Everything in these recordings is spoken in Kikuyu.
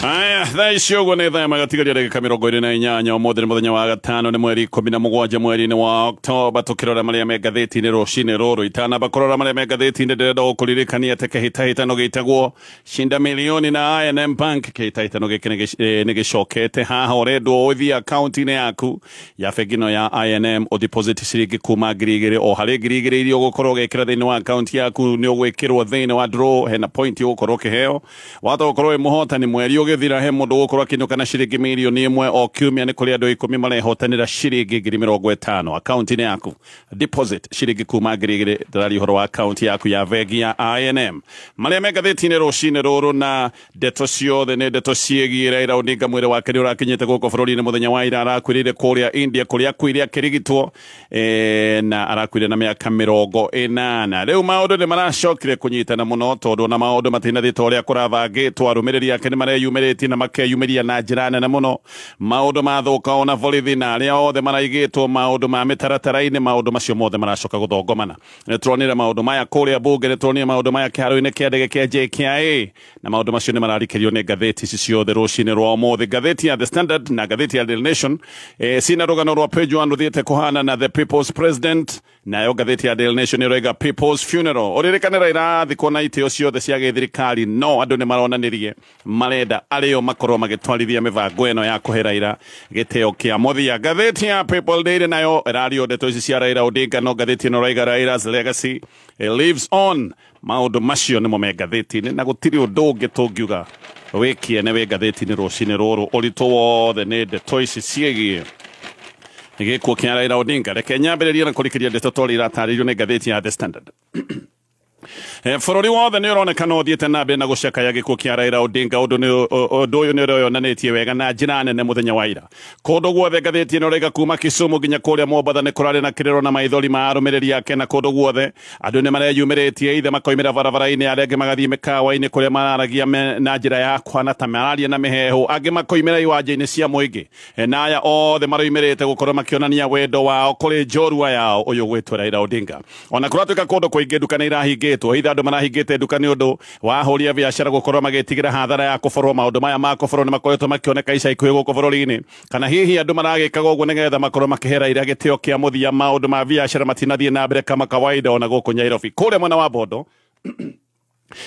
Aya, thaa ici ũguo nĩ thaa magatigaria ndagĩka 28. Ũmũthĩ nĩ mũthenya wa gatano, nĩ mweri 17 mweri-inĩ wa Oktoba. Tũkĩrora marĩa me ngathĩti-inĩ rũcinĩ rũrũ, itanamba kũrora marĩa me ngathĩti-inĩ, ndĩrenda gũkũririkania atĩ kĩhĩtahĩtano gĩtagwo Shinda Milioni na I&M Bank. Kĩhĩtahĩtano gĩkĩ nĩ gĩcokete haha. Ũrendwo ũthiĩ akaunti-inĩ yaku ya bengi ĩno ya I&M, ũdeposit ciringi kuma 2,000. O harĩ 2,000 iria ũgũkorwo ũgĩkĩra thĩinĩ wa akaunti yaku, nĩ ũgwĩkĩrwo thĩinĩ wa draw. Hena point ũgũkorwo ũkĩheo wahota gũkorwo wĩ mũhotani. Mweri ũgĩthira he mũndũ ũgũkorwo akĩinũka na ciringi 1,000,000. O kiumia nĩ kũrĩ andũ 10 marehotanĩra ciringi 50,000. Akaunti-inĩ yaku deposit ciringi kuma 2,000. Ndĩraria ũhoro wa akaunti yaku ya bengi ya I&M. Marĩa me ngathĩti-inĩ rũcinĩ rũrũ na ndeto ciothe nĩ ndeto ciĩgiĩ Raila Odinga. Mwĩrĩ wake nĩ ũrakinyĩte gũkũ bũrũri-inĩ mũthenya wa ira. Arakuĩrĩire kũrĩa India kũrĩa akuire akĩrigitwo, na arakuire na mĩaka 80. Rĩu maũndũ nĩ maracokire kũnyitana mũno, tondũ ona maũndũ matinathiĩ ta ũrĩa kũrabangĩtwo. Arũmĩrĩri ake nĩ mareyumĩrĩtie na makeyumĩria na njĩra nene mũno. Maũndũ mathũka, ona borithi na arĩa othe maraigĩtwo maũndũ ma mĩtaratara-inĩ, maũndũ macio mothe maracoka gũthongomana. Nĩ turonire maũndũ maya kũrĩa bunge, nĩ turonire maũndũ maya kĩharo-inĩ kĩa ndege kĩa JKIA, na maũndũ macio nĩ mararikĩrio nĩ ngathĩti ici ciothe rũcinĩ rwa ũmũthĩ. Ngathĩti ya The Standard na ngathĩti ya Daily Nation cina rũgano rwa page 1 rũthiĩte kũhana na The People's President. Nayo ngathĩti ya Daily Nation ĩroiga People's Funeral. Ũririkane Raila athikwo na itĩo ciothe cia gĩthirikari, no andũ nĩ maronanirie marenda arĩo makorwo magĩtwarithia mĩbango ĩno ya kũhe Raila gĩtĩo kĩa mũthia. Ngathĩti ya People Daily nayo ĩrario ndeto ici cia Raila Odinga, no ngathĩti ĩno ĩraiga Raila's legacy lives on. Maũndũ macio nĩmo me ngathĩti-inĩ, na gũtirĩ ũndũ ũngĩ tũngiuga wĩkiene wĩ ngathĩti-inĩ rũcinĩ rũrũ. Ũritũ wothe nĩ ndeto ici ciĩgiĩ gĩkuũ kĩa Raila Odinga. Reke nyambĩrĩrie na kũrikĩria ndeto ta ũrĩa iratarĩrio nĩ ngathĩti ya The Standard. Bũrũri wothe nĩ ũronekana ũthiĩte na mbere na gũcakaya gĩkuũ kĩa Raila Odinga. Ũndũ ũyũ nĩ ũreyonanĩtie wega na njĩra nene mũthenya wa ira kũndũ guothe. Ngathĩti ĩno ĩraiga kuma Kisumu nginya kũrĩa Mombatha nĩ kũrarĩ na kĩrĩro na maithori ma arũmĩrĩri ake, na kũndũ guothe andũ nĩ mareyumĩrĩtie, ithe makoimĩra barabara-inĩ, arĩa angĩ magathiĩ mĩkawa-inĩ kũrĩa mararagia na njĩra ya kũhana ta mararia na mĩheehũ, angĩ makoimĩra iwanja-inĩ cia mũingĩ, na aya othe maroimĩrĩte gũkorwo makĩonania wendo wao kũrĩ njorua yao ũyũ gwĩtwo Raila Odinga. Ona kũratuĩka kũndũ kũingĩ nduka nĩ irahingĩtwo, ithe andũ marahingĩte nduka nĩ ũndũ wa ahũri a biacara gũkorwo magĩtigĩra hathara ya kũborwo. Maũndũ maya ma kũborwo nĩ makoretwo makĩoneka ica ikuhĩ gũkũ bũrũri-inĩ, kana hihi andũ maragĩkaga ũguo nĩgetha makorwo makĩhe Raila gĩtĩo kĩa mũthia. Maũndũ ma biacara matinathiĩ na mbere kama kawaida ona gũkũ Nairobi kũrĩa mwena wa Bondo.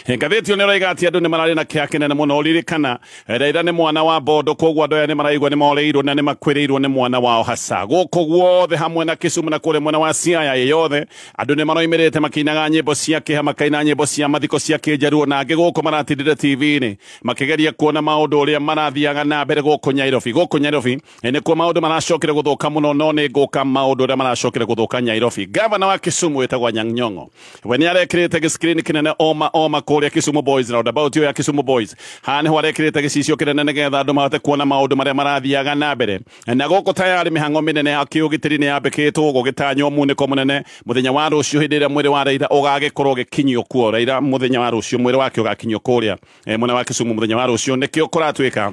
Ngathĩti ĩyo nĩ ĩroiga atĩ andũ nĩ mararĩ na kĩeha kĩnene mũno. Ririkana Raila nĩ mwana wa Bondo, koguo andũ aya nĩ maraigua nĩ morĩirwo na nĩ makwĩrĩirwo nĩ mwana wao hasa. Gũkũ guothe hamwe na Kisumu na kũrĩa mwena wa Siaya yothe andũ nĩ maroimĩrĩte makĩinaga nyĩmbo cia kĩeha, makaina nyĩmbo cia mathiko cia kĩnjaruo, na angĩ gũkũ maratindire TV-inĩ makĩgeria kuona maũndũ ũrĩa marathiaga na mbere gũkũ Nairobi. Gũkũ Nairobi nĩkuo maũndũ maracokire gũthũka mũno, no nĩ ngũka maũndũ ũrĩa maracokire gũthũka Nairobi. Gavana wa Kisumu wĩtagwo Anyang' Nyong'o we nĩ arekĩrĩte gĩskrini kĩnene oma oma kũrĩa Kisumu Boys, roundabout ĩyo ya Kisumu Boys. Haha nĩho arekĩrĩte gĩcicio kĩnene nĩgetha andũ mahote kuona maũndũ marĩa marathiaga na mbere. Na gũkũ tayari mĩhang'o mĩnene ya kĩũgitĩri nĩ yambĩkĩtwo, gũgĩtanywo munĩko mũnene mũthenya wa rũciũ hĩndĩ ĩrĩa mwĩrĩ wa Raila ũgagĩkorwo ũgĩkinyio kuo. Raila mũthenya wa rũciũ mwĩrĩ wake ũgakinyio kũrĩa mwena wa Kisumu mũthenya wa rũciũ. Nĩkĩo kũratuĩka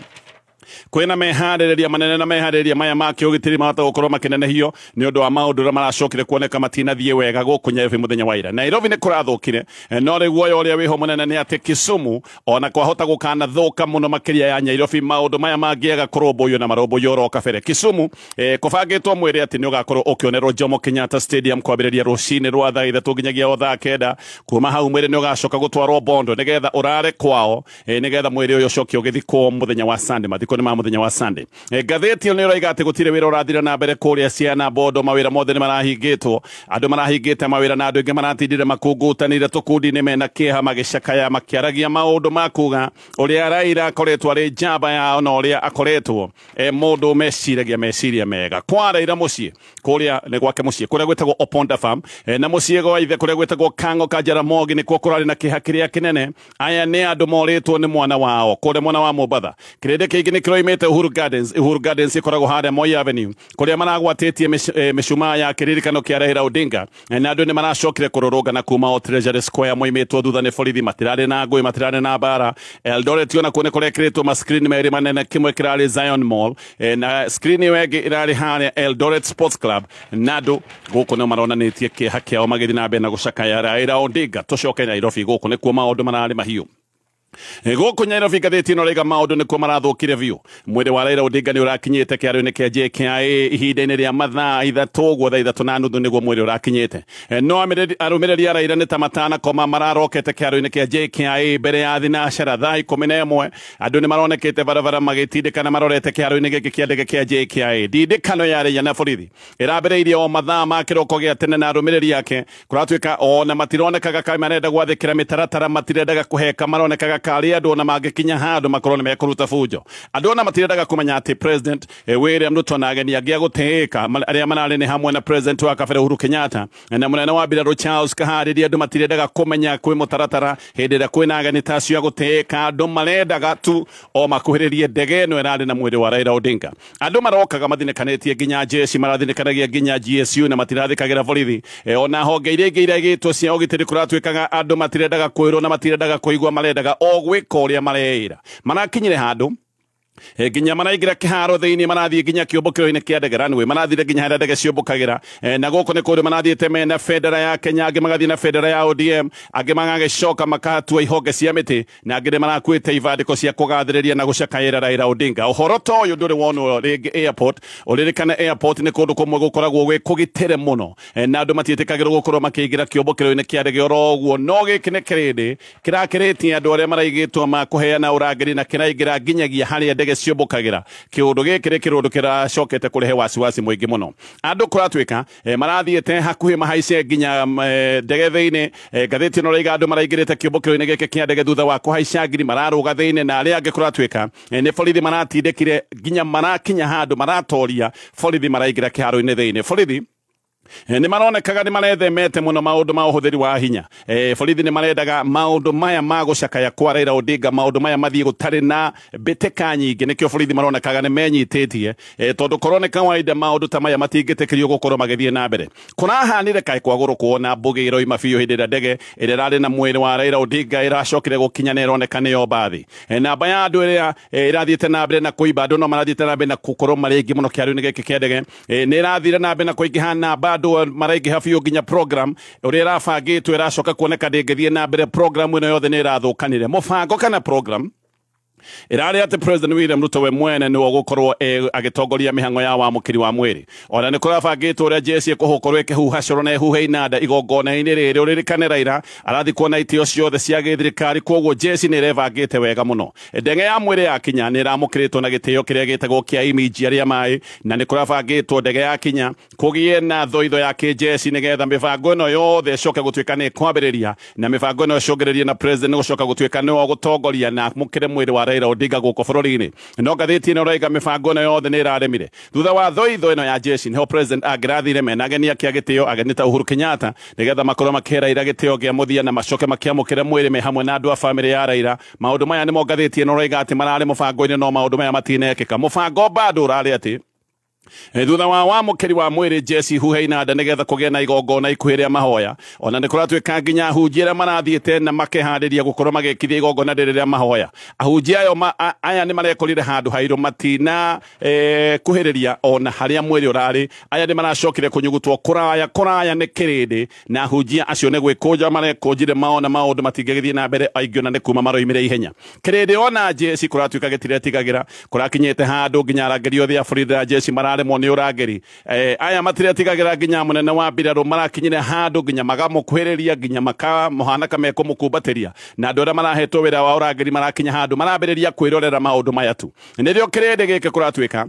kwĩna meharĩrĩria manene, na meharĩrĩria maya ma kĩũgitĩri mahota gũkorwo makĩnenehio nĩ ũndũ wa maũndũ ũrĩa maracokire kuoneka matinathiĩ wega gũkũ Nairobi mũthenya wa ira. Nairobi nĩ kũrathũkire, no rĩu guoya ũrĩa wĩho mũnene nĩ atĩ Kisumu ona kwahota gũkanathũka mũno makĩria ya Nairobi, maũndũ maya mangĩaga kũrũmbũiyo na marũmbũiyo oro kabere. Kisumu kũbangĩtwo mwĩrĩ atĩ nĩ ũgakorwo ũkĩonerwo Jomo Kenyatta Stadium kwambĩrĩria rũcinĩ rwa thaa 3 nginyagia o thaa 9. Kuma hau mwĩrĩ nĩ ũgacoka gũtwarwo Bondo nĩgetha ũrare kwao, nĩgetha mwĩrĩ ũyũ ũcoke ũgĩthikwo mũthenya wa Sunday. Mathiko nĩ ma mũthenya wa Sunday. Ngathĩti ĩyo nĩ ĩroiga atĩ gũtirĩ wĩra ũrathira na mbere kũrĩa Siaya Bondo, mawĩra mothe nĩ marahingĩtwo, andũ marahingĩte mawĩra, na andũ aingĩ maratindire makungutanĩire tũkundi-inĩ mena kĩeha, magĩcakaya, makĩaragia maũndũ ma kuga ũrĩa Raila akoretwo arĩ njamba yao na ũrĩa akoretwo mũndũ meciragia meciria mega. Kwa Raila mũciĩ kũrĩa nĩ gwake mũciĩ kũrĩa gwĩtagwo Oponda Farm, na mũciĩ gwa ithe kũrĩa gwĩtagwo Kang'o ka Jaramogi nĩkuo kũrarĩ na kĩeha kĩrĩa kĩnene. Aya nĩ andũ morĩtwo nĩ mwana wao kũrĩa mwena wa Mombatha. Kĩrĩndĩ kĩingĩ nĩ kĩroimĩte Uhuru Gardens. Uhuru Gardens ĩkoragwo harĩa Moi Avenue kũrĩa maragwatĩtie mĩcumaa ya kĩririkano kĩa Raila Odinga, na andũ nĩ maracokire kũrũrũngana kuma o Treasury Square moimĩtwo thutha nĩ borithi. Matirarĩ na ngũĩ, matirarĩ na mbara. Eldoret onakuo nĩ kũrekĩrĩtwo ma screen merĩ manene, kĩmwe kĩrarĩ Zion Mall, na screen ĩyo ĩngĩ ĩrarĩ harĩa Eldoret Sports Club, na andũ gũkũ nĩo maronanĩtie kĩeha kĩao magĩthiĩ na mbere na gũcakaya Raila Odinga. Tũcoke Nairobi, gũkũ nĩkuo maũndũ mararĩ mahiũ. Gũkũ Nairobi ngathĩti ĩno raiga maũndũ nĩkuo marathũkire biũ. Mwĩrĩ wa Raila Odinga nĩ ũrakinyĩte kĩharo-inĩ kĩa JKIA ihinda-inĩ rĩa mathaa 3 ũguo, thaa 3:30 nĩguo mwĩrĩ ũrakinyĩte. No arũmĩrĩri a Raila nĩ ta matanakoma mararokete kĩharo-inĩ kĩa JKIA mbere ya thinacara thaa 11. Andũ nĩ maronekete barabara magĩtindĩkana marorete kĩharo-inĩ gĩkĩ kĩa ndege kĩa JKIA. Ndindĩkano ya Raila na borithi ĩrambĩrĩirie o mathaa ma kĩroko gĩa tene na arũmĩrĩri ake kũratuĩka ona matironekaga kaĩ marenda gwathĩkĩra mĩtaratara, matirendaga kũheka, maronekaga karĩ andũ ona mangĩkinya handũ makorwo nĩ mekũruta bunjo. Andũ ona matirendaga kũmenya atĩ President William Ruto na ageni angĩ a gũtĩĩka arĩa mararĩ nĩ hamwe na President wa kabere Uhuru Kenyatta na mũnene wa mbirarũ Charles Kaharĩria, andũ matirendaga kũmenya kwĩ mũtaratara hĩndĩ ĩrĩa kwĩna ageni ta acio a gũtĩĩka. Andũ marendaga tu o makuhĩrĩrie ndege ĩno ĩrarĩ na mwĩrĩ wa Raila Odinga. Andũ marokaga mathinĩkanĩtie nginya jeshi, marathinĩkanagia nginya GSU na matirathĩkagĩra borithi. Ona honge iria ingĩ iraigĩtwo cia ũgitĩri kũratuĩkaga andũ matirendaga kwĩrwo na matirendaga kũigua, marendaga o gwĩka ũrĩa mareĩra. Marakinyire handũ nginya maraingĩra kĩharo thĩinĩ, marathiĩ nginya kĩũmbũkĩro-inĩ kĩa ndege runway, marathire nginya harĩa ndege ciũmbũkagĩra. Na gũkũ nĩ kũndũ marathiĩte mena bendera ya Kenya, angĩ magathiĩ na bendera ya ODM, angĩ magagĩcoka makatua ihonge cia mĩtĩ, na angĩ nĩ marakuĩte ibandĩko cia kũgathĩrĩria na gũcakaĩra Raila Odinga. Ũhoro ta ũyũ ndũrĩ wonwo rĩngĩ airport. Ũririkane airport nĩ kũndũ kũmwe gũkoragwo gwĩ kũgitĩre mũno, na andũ matiĩtĩkagĩrwo gũkorwo makĩingĩra kĩũmbũkĩro-inĩ kĩa ndege oro ũguo. No gĩkĩ nĩ kĩrĩndĩ kĩrakĩrĩtie andũ arĩa maraigĩtwo ma kũheana ũrangĩri na kĩraingĩra nginyagia harĩa ndege ciũmbũkagĩra. Kĩũndũ gĩkĩ nĩ kĩũndũ kĩracokete kũrehe wasiwasi mũingĩ mũno. Andũ kũratuĩka marathiĩte hakuhĩ mahaice nginya ndege thĩinĩ. Ngathĩti ĩno raiga andũ maraingĩrĩte kĩũmbũkĩro-inĩ gĩkĩ kĩa ndege thutha wa kũhaica ngiri mararũga thĩinĩ, na arĩa angĩ kũratuĩka nĩ borithi maratindĩkire nginya marakinya handũ maratoria borithi maraingĩra kĩharo-inĩ thĩinĩ. Borithi nĩ maronekaga nĩ marethemete mũno maũndũ ma ũhũthĩri wa hinya. Borithi nĩ marendaga maũndũ maya ma gũcakaya kwa Raila Odinga, maũndũ maya mathiĩ gũtarĩ na mbĩtĩka nyingĩ. Nĩkĩo borithi maronekaga nĩ menyitĩtie, tondũ korwo nĩ kawaida maũndũ ta maya matingĩtĩkĩrio gũkorwo magĩthiĩ na mbere. Kũrahanire kaĩ kwagũrũ kuona mbũgĩ ĩroima biũ hĩndĩ ĩrĩa ndege ĩrĩa ĩrarĩ na mwĩrĩ wa Raila Odinga ĩracokire gũkinya na ĩroneka nĩyo mbathi. Namba ya andũ ĩrĩa ĩrathiĩte na mbere na kũimba, andũ no marathiĩte na mbere na gũkorwo marĩ aingĩ mũno kĩharo-inĩ gĩkĩ kĩa ndege. Nĩ ĩrathire na mbere na kũingĩha namba andũ maraingĩha biũ nginya program ũrĩa ĩrabangĩtwo ĩracoka kuoneka ndĩngĩthiĩ na mbere. Program ĩno yothe nĩ ĩrathũkanire. Mũbango kana program ĩrarĩ atĩ President William Ruto we mwene nĩwe ũgũkorwo agĩtongoria mĩhang'o ya wamũkĩri wa mwĩrĩ. Ona nĩ kũrabangĩtwo ũrĩa jeshi ĩkũhũkorwo ĩkĩhuha coro na ĩhuhe inanda igongona-inĩ rĩrĩ. Ũririkane Raila arathiĩ kuona itĩo ciothe cia gĩthirikari, kwoguo jeshi nĩ ĩrebangĩte wega mũno. Ndege ya mwĩrĩ yakinya nĩ ĩramũkĩrĩtwo na gĩtĩo kĩrĩa gĩtagwo kĩa image arĩa maĩ, na nĩ kũrabangĩtwo ndege yakinya kũgĩe na thoitho ya kĩjeshi nĩgetha mĩbango ĩno yothe ĩcoke gũtuĩka nĩ ĩkwambĩrĩria, na mĩbango ĩno ĩcũngĩrĩrie na president gũcoka gũtuĩka nĩwe ũgũtongoria na amũkĩre mwĩrĩ wa Raila Odinga gũkũ bũrũri-inĩ. No ngathĩti ĩno ĩrauga mĩbango ĩno yothe nĩ ĩraremire. Thutha wa thoitho ĩno ya jeshi nĩho president angĩrathire mena ageni ake a gĩtĩo, ageni ta Uhuru Kenyatta, nĩgetha makorwo makĩhe Raila gĩtĩo gĩa mũthia na macoke makĩamũkĩre mwĩrĩ me hamwe na andũ a bamĩrĩ ya Raila. Maũndũ maya nĩmo ngathĩti ĩno ĩrauga atĩ mararĩ mũbango-inĩ, no maũndũ maya matinekĩka. Mũbango bado ũrarĩ atĩ thutha wa wamũkĩri wa mwĩrĩ jeshi huhe inanda nĩgetha kũgĩe na igongona ikuhĩ rĩa mahoya. Ona nĩ kũratuĩka nginya ahunjia arĩa marathiĩte na makeharĩria gũkorwo magĩkithia igongona rĩrĩ rĩa mahoya, ahunjia aya nĩ marekorire handũ hairũ matina kuhĩrĩria ona harĩa mwĩrĩ ũrarĩ. Aya nĩ maracokire kũnyugutwo kũraya kũraya nĩ kĩrĩndĩ, na ahunjia acio nĩ gwĩkũnja marekũnjire maona maũndũ matingĩgĩthiĩ na mbere, aingĩ ona nĩ kuma maroimire ihenya. Kĩrĩndĩ ona jeshi kũratuĩka gĩtiretigagĩra, kũrakinyĩte handũ nginya arangĩri othe a borithi na jeshi mararemwo nĩ ũrangĩri. Aya matiretigagĩra nginya mũnene wa mbirarũ marakinyire handũ nginya magamũkuhĩrĩria nginya makamũhana ka mekũmũkumbatĩria, na andũ arĩa marahetwo wĩra wa ũrangĩri marakinya handũ marambĩrĩria kwĩrorera maũndũ maya tu. Nĩrĩo kĩrĩndĩ gĩkĩ kũratuĩka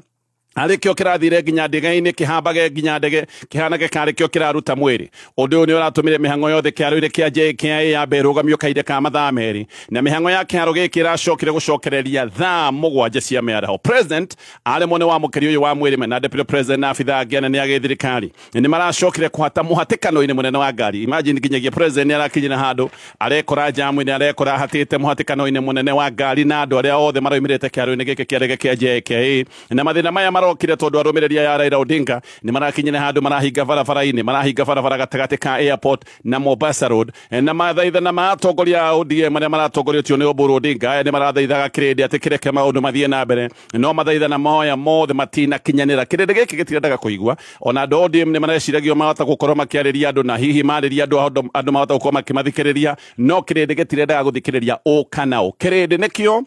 arĩkĩo kĩrathire nginya ndege-inĩ, kĩhambage nginya ndege kĩhanage karĩkĩo kĩraruta mwĩrĩ. Ũndũ ũyũ nĩ ũratũmire mĩhang'o yothe kĩharo-inĩ kĩa JKIA yambe ĩrũgamio kahinda ka mathaa 2, na mĩhang'o ya kĩharo gĩkĩ ĩracokire gũcokereria thaa 7 cia mĩaraho. President aremwo nĩ wamũkĩri ũyũ wa mwĩrĩ mena deputy president na abithaa angĩ anene a gĩthirikari nĩ maracokire kũhata mũhatĩkano-inĩ mũnene wa ngari. Imagine nginyagia president nĩ arakinyire handũ arekora jamu-inĩ, arekora hatĩte mũhatĩkano-inĩ mũnene wa ngari na andũ arĩa othe maroimĩrĩte kĩharo-inĩ gĩkĩ kĩa ndege kĩa JKIA, na mathĩna maya marokire tondu arumirĩria ya Raila Odinga nĩ marakinyire handũ marahinga barabara-inĩ, marahinga barabara gatagatĩ ka airport na Mombasa Road, na mathaitha na matongoria a ODM arĩa maratongoretio nĩ Oburu Odinga aya nĩ marathaithaga kĩrĩndĩ atĩ kĩreke maũndũ mathiĩ na mbere, no mathaitha na moya mothe matinakinyanĩra. Kĩrĩndĩ gĩkĩ gĩtirendaga kũigua ona andũ ODM nĩ mareciragio mahota gũkorwo makĩarĩria andũ na hihi marĩria andũ mahota gũkorwo makĩmathikĩrĩria, no kĩrĩndĩ gĩtirendaga gũthikĩrĩria ũ kana ũ. Kĩrĩndĩ nĩkĩo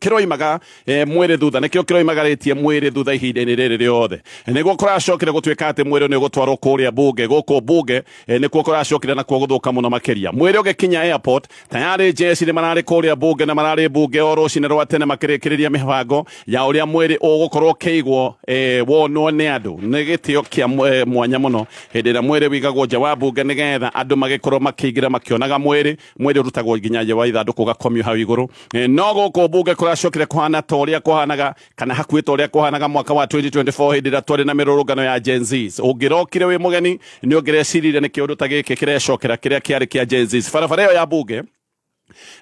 kiroimaga mwĩrĩ thutha, nĩkĩo kĩroimagarĩtie mwĩrĩ thutha ihinda-inĩ rĩrĩ rĩothe. Nĩguo kũracokire gũtuĩka atĩ mwĩrĩ nĩ ũgũtwarwo kũrĩa bunge, gũkũ bunge nĩkuo kũracokire nakuo gũthũka mũno makĩria. Mwĩrĩ ũgĩkinya airport tayarĩ jeshi nĩ mararĩ kũrĩa bunge na mararĩ bunge o rũcinĩ rwa tene makĩrĩkĩrĩria mĩbango ya ũrĩa mwĩrĩ ũgũkorwo ũkĩigwo wonwo nĩ andũ. Nĩ gĩtĩo kĩa mwanya mũno hĩndĩ ĩrĩa mwĩrĩ wĩigagwo nja wa bunge nĩgetha andũ magĩkorwo makĩingĩra makĩonaga mwĩrĩ. Mwĩrĩ ũrutagwo nginya nja wa ithandũkũ ũgakomio hau igũrũ. No gũkũ bunge kũracokire kũhana ta ũrĩa kũhanaga kana hakuhĩ ta ũrĩa kũhanaga mwaka wa 2024 hĩndĩ ĩrĩa twarĩ na mĩrũrũngano ya Gen Zs. Ũngĩrokire wĩ mũgeni nĩ ũngĩreciririe nĩ kĩũndũ ta gĩkĩ kĩrecokera kĩrĩa kĩarĩ kĩa Gen Zs. Barabara ĩyo ya bunge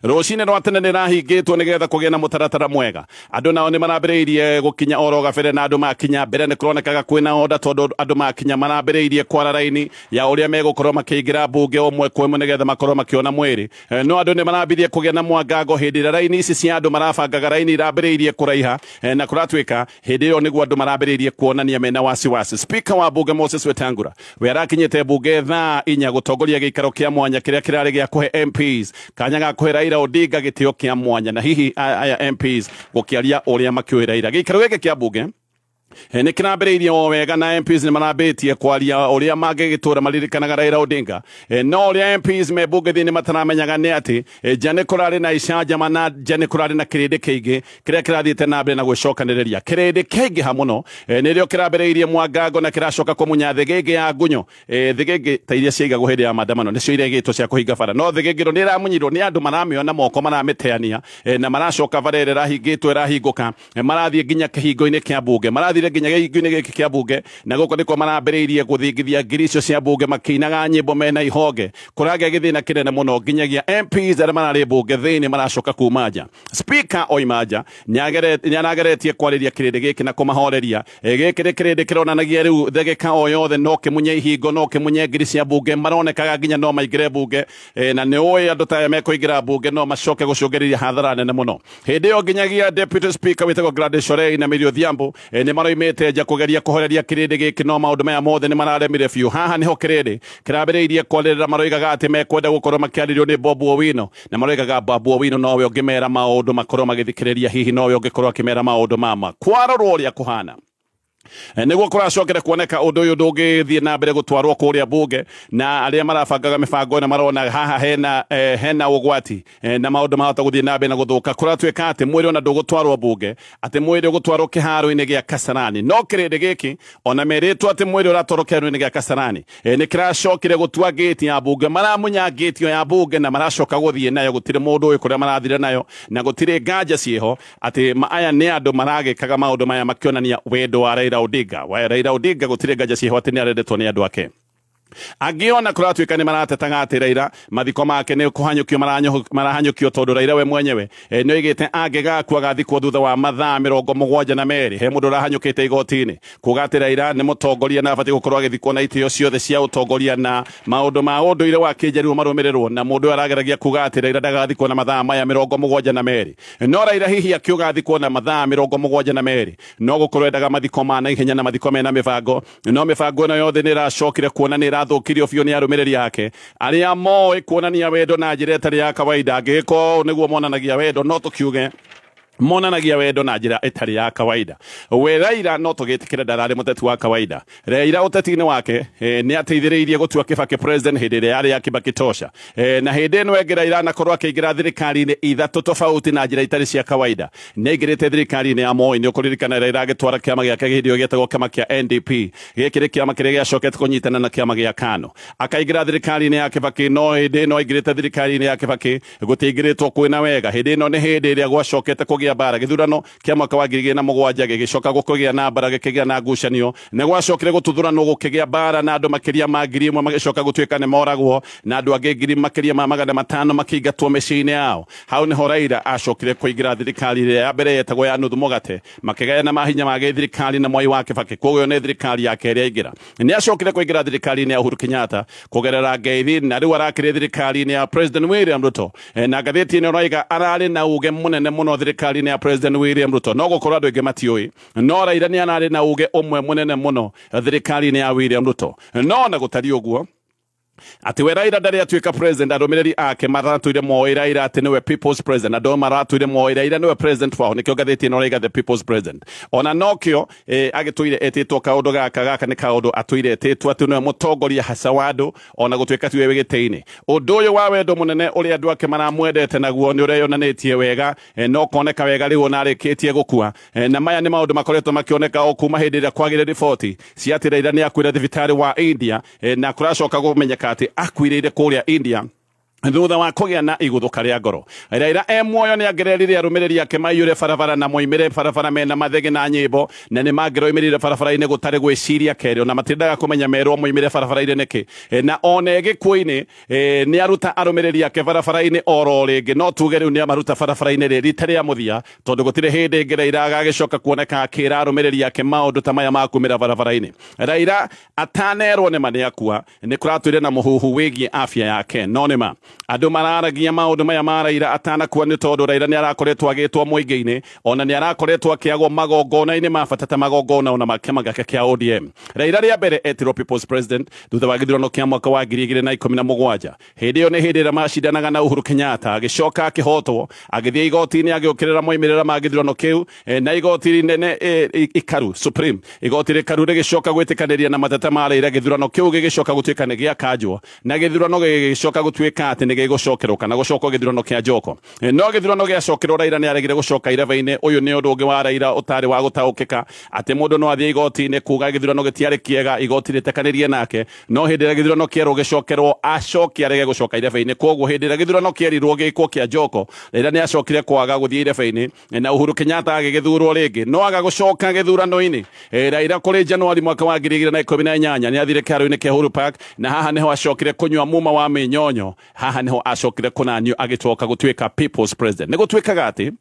rũcinĩ rwa tene nĩrahingĩtwo nĩgetha kũgĩe na mũtaratara mwega. Andũ nao nĩ marambĩrĩirie gũkinya oro gabere, na andũ makinya mbere nĩ kũronekaga kwĩna order tondũ andũ makinya marambĩrĩirie kwara raini ya ũrĩa megũkorwo makĩingĩra bunge ũmwe kwa ĩmwe nĩgetha makorwo makĩona mwĩrĩ. No andũ nĩ marambirie kũgĩa na mwangango hĩndĩ ĩrĩa raini ici cia andũ marabangaga raini irambĩrĩirie kũraiha, na kũratuĩka hĩndĩ ĩyo nĩguo andũ marambĩrĩirie kuonania mena wasiwasi. Speaker wa bunge Moses Wetangula we arakinyĩte bunge thaa 4 gũtongoria gĩikaro kĩa mwanya kĩrĩa kĩrarĩ gĩa kũhe MPs kanya ga kũhe Raila Odinga gĩtĩo kĩa mwanya, na hihi aya MPs gũkĩaria ũrĩa makĩũĩ Raila. Gĩikaro gĩkĩ kĩa bunge nĩ kĩrambĩrĩirie o wega na MPs nĩ marambĩtie kwaria ũrĩa mangĩgĩtũra maririkanaga Raila Odinga. No ũrĩa MPs me bunge thĩinĩ mataramenyaga nĩ atĩ nja nĩ kũrarĩ na icanjama na nja nĩ kũrarĩ na kĩrĩndĩ kĩingĩ kĩrĩa kĩrathiĩte na mbere na gwĩcokanĩrĩria. Kĩrĩndĩ kĩaingĩha mũno nĩrĩo kĩrambĩrĩirie mwangango na kĩracoka kũmunya thĩgĩngĩ ya ngunyo, thĩgĩngĩ ta iria ciaigagwo hĩndĩ ya maandamano nĩcio iregĩtwo cia kũhinga bara, no thĩgĩngĩ ĩno nĩ ĩramunyirwo nĩ andũ maramĩona moko maramĩteania, na maracoka bara ĩrĩa ĩrahingĩtwo ĩrahingũka, marathiĩ nginya kĩhingo-inĩ kĩa bunge, marathire nginya gĩhingo-inĩ gĩkĩ kĩa bunge, na gũkũ nĩkuo marambĩrĩirie gũthingithia ngiri icio cia bunge makĩinaga nyĩmbo mena ihonge. Kũragĩa gĩthĩna kĩnene mũno nginyagia MPs arĩa mararĩ bunge thĩinĩ maracoka kuma nja. Speaker oima nja nĩ arageretie kwarĩria kĩrĩndĩ gĩkĩ na kũmahoreria. Gĩkĩ nĩ kĩrĩndĩ kĩronanagia rĩu ndagĩka o yothe no kĩmunye ihingo, no kĩmunye ngiri cia bunge, maronekaga nginya no maingĩre bunge, na nĩ ũĩ andũ ta aya mekũingĩra bunge no macoke gũcũngĩrĩria hathara nene mũno. Hĩndĩ ĩyo nginyagia Deputy Speaker wĩtagwo Gladys Shollei na Millie Odhiambo nĩ maroimĩte nja kũgeria kũhoreria kĩrĩndĩ gĩkĩ, no maũndũ maya mothe nĩ mararemire biũ. Haha nĩho kĩrĩndĩ kĩrambĩrĩirie kwarĩrĩra, maroigaga atĩ mekwenda gũkorwo makĩarĩrio nĩ Bob Owino, na maroigaga Bob Owino nowe ũngĩmera maũndũ makorwo magĩthikĩrĩria, hihi nowe ũngĩkorwo akĩmera maũndũ mama. Kwarorwo ũrĩa kũhana nĩguo kũracokera kuoneka ũndũ ũyũ ndũngĩthiĩ na mbere gũtwarwo kũrĩa bunge, na arĩa marabangaga mĩbango ĩno marona haha hena ũgwati, na maũndũ mahota gũthiĩ na mbere na gũthũka. Kũratuĩka atĩ mwĩrĩ ona ndũgũtwarwo bunge, atĩ mwĩrĩ ũgũtwarwo kĩharo-inĩ gĩa Kasarani. No kĩrĩndĩ gĩkĩ ona merĩtwo atĩ mwĩrĩ ũratwarwo kĩharo-inĩ gĩa Kasarani, nĩ kĩracokire gũtua ngĩti ya bunge, maramunya ngĩti ĩyo ya bunge na maracoka gũthiĩ nayo. Gũtirĩ mũndũ ũĩ kũrĩa marathire nayo, na gũtirĩ nganja ciĩho atĩ aya nĩ andũ maragĩkaga maũndũ maya makĩonania wendo wa Raila Odinga. Wa Raila Odinga gũtirĩ nganja ciĩho atĩ nĩ arendetwo nĩ andũ ake. Angĩona kũratuĩka nĩ maratetaga atĩ Raila mathiko make nĩ kũhanyũkio marahanyũkio tondũ Raila we mwenyewe nĩ oigĩte angĩgakua agathikwo thutha wa mathaa 72. He mũndũ ũrahanyũkĩte igoti-inĩ kuga atĩ Raila nĩ mũtongoria na abatiĩ gũkorwo agĩthikwo na itĩo ciothe cia ũtongoria na maũndũ ma ũndũire wa kĩnjaruo marũmĩrĩrwo, na mũndũ ũyũ arageragia kuga atĩ Raila ndagathikwo na mathaa maya 72. No Raila hihi akiuga athikwo na mathaa 72 no gũkorwo endaga mathiko ma naihenya na mathiko mena mĩbango, no mĩbango ĩno yothe nĩ ĩracokire kuona nĩ ĩrathũkirio biũ nĩ arũmĩrĩri ake arĩa moĩ kuonania wendo na njĩra ĩtarĩ ya kawaida. Angĩgĩkorwo nĩguo monanagia wendo, no tũkiuge monanagia wendo na njĩra ĩtarĩ ya kawaida. We Raila no tũgĩtĩkĩre ndararĩ mũteti wa kawaida. Raila ũteti-inĩ wake nĩ ateithĩrĩirie gũtua Kibaki president hĩndĩ ĩrĩa yarĩ ya Kibaki tosha, na hĩndĩ ĩno ĩngĩ Raila anakorwo akĩingĩra thirikari-inĩ ithatũ tofauti na njĩra itarĩ cia kawaida. Nĩ aingĩrĩte thirikari-inĩ ya Moi, nĩ ũkũririkana Raila agĩtwara kĩama gĩake hĩndĩ ĩyo gĩetagwo kĩama kĩa NDP. Gĩkĩ nĩ kĩama kĩrĩa gĩacokete kũnyitana na kĩama gĩa KANU. Akaingĩra thirikari-inĩ ya Kibaki, no hĩndĩ ĩno aingĩrĩte thirikari-inĩ ya Kibaki gũtiaingĩrĩtwo kwĩna wega. Hĩndĩ ĩno nĩ hĩndĩ ĩrĩa gwacokete kũgĩa gũkũgĩa mbara. Gĩthurano kĩa mwaka wa 2007 gĩgĩcoka gũkũgĩa na mbara, gĩkĩgĩa na ngucanio. Nĩ gwacokire gũtuthũranwo gũkĩgĩa mbara na andũ makĩria ma 1000 magĩcoka gũtuĩka nĩ moragwo, na andũ angĩ ngiri makĩria ma 500 makĩingatwo mĩciĩ-inĩ yao. Hau nĩho Raila acokire kũingĩra thirikari ĩrĩa ya mbere yetagwo ya nuthu mũgate, makĩgayana mahinya ma gĩthirikari na Mwai wa Kibaki. Koguo ĩyo nĩ thirikari yake ĩrĩa aingĩra. Nĩ acokire kũingĩra thirikari-inĩ ya Uhuru Kenyatta kũgerera ngeithi, na rĩu arakĩrĩ thirikari-inĩ ya President William Ruto. Na ngathĩti ĩno ĩroiga ararĩ na uge mũnene mũno thirikari-inĩ ya President William Ruto. No gũkorwo andũ aingĩ matiũĩ, no Raila nĩ ararĩ na uge ũmwe mũnene mũno thirikari-inĩ ya William Ruto. No na gũtariĩ ũguo atĩ we Raila ndarĩ atuĩka president, arũmĩrĩri ake maratũire moĩ Raila atĩ nĩwe people's president, andũ maratũire moĩ Raila nĩwe president wao. Nĩkĩo ngathĩti ĩno ĩraiga the people's president. Ona nokĩo agĩtũire etĩtwo kaũndũ gaka nĩ kaũndũ atũire etĩtwo atĩ nĩwe mũtongoria haca wa andũ, ona gũtuĩka tiwe wĩ gĩtĩ-inĩ. Ũndũ ũyũ wa wendo mũnene ũrĩa andũ ake maramwendete naguo nĩ ũreyonanĩtie wega, no koneka wega rĩu ona arĩkĩtie gũkua. Na maya nĩ maũndũ makoretwo makĩoneka o kuma hĩndĩ ĩrĩa kwagĩre riboti cia atĩ Raila nĩ akuire thibitarĩ wa India, na kũracoka kũmenyeka atĩ akuĩrĩire kũrĩa India thutha wa kũgĩa na igũthũka rĩa ngoro. Raila e muoyo nĩ angererire arũmĩrĩri ake maiyũre barabara na moimĩre barabara mena mathege na nyĩmbo, na nĩ mangĩroimĩrire barabara-inĩ gũtarĩ gwĩciria kerĩ, ona matindaga kũmenya merwo moimĩre barabara-inĩ nĩkĩ. Na ona gĩkuũ-inĩ nĩ aruta arũmĩrĩri ake barabara-inĩ oro rĩngĩ, no tuge rĩu nĩ amaruta barabara-inĩ rĩ rita rĩa mũthia, tondũ gũtirĩ hĩndĩ ĩngĩ Raila agagĩcoka kuoneka akĩra arũmĩrĩri ake maũndũ ta maya ma kumĩra barabara-inĩ. Raila atanerwo nĩ ma nĩ akua, nĩ kũratũire na mũhuhu wĩgiĩ afya yake, no nĩ ma andũ mararagia maũndũ maya ma Raila atanakua nĩ tondũ Raila nĩ arakoretwo agĩtwo mũingĩ-inĩ, ona nĩ arakoretwo akĩagwo magongona-inĩ ma bata ta magongona ona ma kĩama gĩake kĩa ODM. Raila rĩa mbere etirwo people's president thutha wa gĩthurano kĩa mwaka wa 2017. Hĩndĩ ĩyo nĩ hĩndĩ ĩrĩa macindanaga na Uhuru Kenyatta, agĩcoka akĩhotwo, agĩthiĩ igoti-inĩ agĩũkĩrĩra moimĩrĩra ma gĩthurano kĩu, na igoti inene ikaru Supreme, igoti rĩkaru rĩgĩcoka gwĩtĩkanĩria na mateta ma Raila, gĩthurano kĩu gĩgĩcoka gũtuĩka nĩ gĩakanjwo, na gĩthurano gĩgĩcoka gũtuĩka atĩ nĩ gĩgũcokerwo kana gũcokwo gĩthurano kĩa Njoko. No gĩthurano gĩacokerwo Raila nĩ aregire gũcoka irebe-inĩ. Ũyũ nĩ ũndũ ũngĩ wa Raila ũtarĩ wa gũtaũkĩka, atĩ mũndũ no athiĩ igoti-inĩ kuga gĩthurano gĩtiarĩ kĩega, igoti rĩtekanĩrie nake, no hĩndĩ ĩrĩa gĩthurano kĩerwo gĩcokerwo acoke arege gũcoka irebe-inĩ. Koguo hĩndĩ ĩrĩa gĩthurano kĩerirwo gĩkwo kĩa Njoko, Raila nĩ acokire kwaga gũthiĩ irebe-inĩ, na Uhuru Kenyatta agĩgĩthurwo rĩngĩ, no aga gũcoka gĩthurano-inĩ. Raila kũrĩ Januari mwaka wa 2018 nĩ athire kĩharo-inĩ kĩa Uhuru Park, na haha nĩho acokire kũnyua muma wa mĩnyonyo, haha nĩho acokire kũnanio agĩcoka gũtuĩka people's president. Nĩ gũtuĩkaga atĩ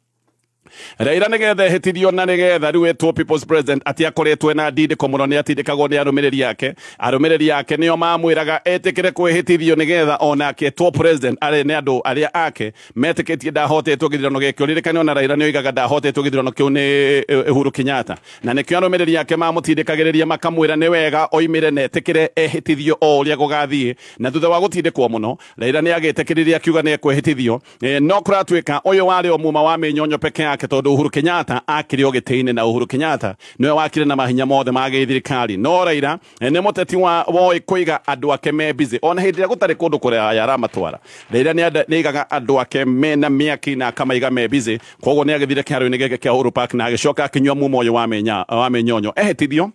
Raila nĩgetha ehĩtithio na nĩgetha rĩu etwo people's president atĩ akoretwo ena ndindĩko mũno, nĩ atindĩkagwo nĩ arũmĩrĩri ake. Arũmĩrĩri ake nĩo mamwĩraga etĩkĩre kwĩhĩtithio nĩgetha onake etwo president, arĩ nĩ andũ arĩa ake metĩkĩtie ndahotetwo gĩthurano gĩkĩ. Ũririkane ona Raila nĩ oigaga ndahotetwo gĩthurano kĩu nĩ Uhuru Kenyatta, na nĩkĩo arũmĩrĩri ake mamũtindĩkagĩrĩria makamwĩra nĩ wega oimĩre na etĩkĩre ehĩtithio o ũrĩa gũgathiĩ. Na thutha wa gũtindĩkwo mũno Raila nĩ agĩtĩkĩririe akiuga nĩ ekwĩhĩtithio, no kũratuĩka ũyũ warĩ o muma wa mĩnyonyo peke yake, tondũ Uhuru Kenyatta akĩrĩ o gĩtĩ-inĩ, na Uhuru Kenyatta nĩwe wakire na mahinya mothe ma gĩthirikari. No Raila nĩ mũteti wa woĩ kũiga andũ ake me busy, ona hĩndĩ ĩrĩa gũtarĩ kũndũ kũraya aramatwara. Raila nĩ aigaga andũ ake mena mĩaki na akamaiga me busy. Koguo nĩ agĩthire kĩharo-inĩ gĩake kĩa Uhuru Park na agĩcoka akĩnyua mumo ũyũ wa mĩnyonyo. Ehĩtithio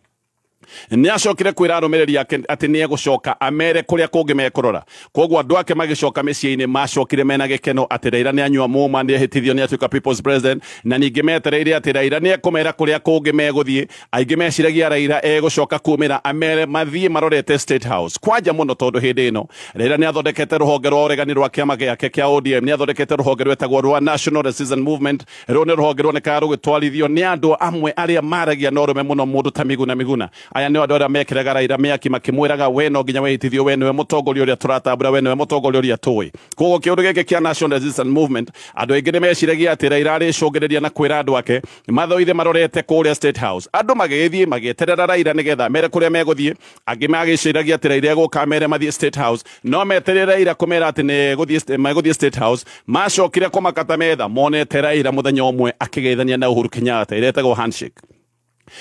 nĩ acokire kwĩra arũmĩrĩri ake atĩ nĩ egũcoka amere kũrĩa kũngĩ mekũrora. Koguo andũ ake magĩcoka mĩciĩ-inĩ macokire mena gĩkeno atĩ Raila nĩ anyua muma, nĩ ehĩtithio, nĩ atuĩka people's president, na ningĩ metereire atĩ Raila nĩ ekũmera kũrĩa kũngĩ megũthiĩ. Aingĩ meciragia Raila egũcoka kumĩra amere mathiĩ marorete State House. Kwanja mũno tondũ hĩndĩ ĩno Raila nĩ athondekete rũhonge rwa ũregani rwa kĩama gĩake kĩa ODM, nĩ athondekete rũhonge rwetagwo rwa National Resistance Movement. Rũu nĩ rũhonge ruonekaga rũgĩtwarithio nĩ andũ amwe arĩa maragia na ũrũme mũno, mũndũ ta Miguna Miguna. Aya nĩ andũ arĩa mekĩraga Raila mĩaki makĩmwĩraga we no nginya wĩhĩtithio, we nĩwe mũtongoria ũrĩa tũratambũra, we nĩwe mũtongoria ũrĩa tũĩ. Koguo kĩũndũ gĩkĩ kĩa National Resistance Movement andũ aingĩ nĩ meciragia atĩ Raila arĩcũngĩrĩria na kwĩra andũ ake mathoithe marorete kũrĩa State House. Andũ magĩgĩthiĩ magĩeterera Raila nĩgetha mere kũrĩa megũthiĩ, angĩ magĩciragia atĩ Raila egũka mere mathiĩ State House, no meterere Raila kũmera atĩ nĩ megũthiĩ State House. Macokire kũmakata metha monete Raila mũthenya ũmwe akĩgeithania na Uhuru Kenyatta, ĩrĩa ĩtagwo handshake.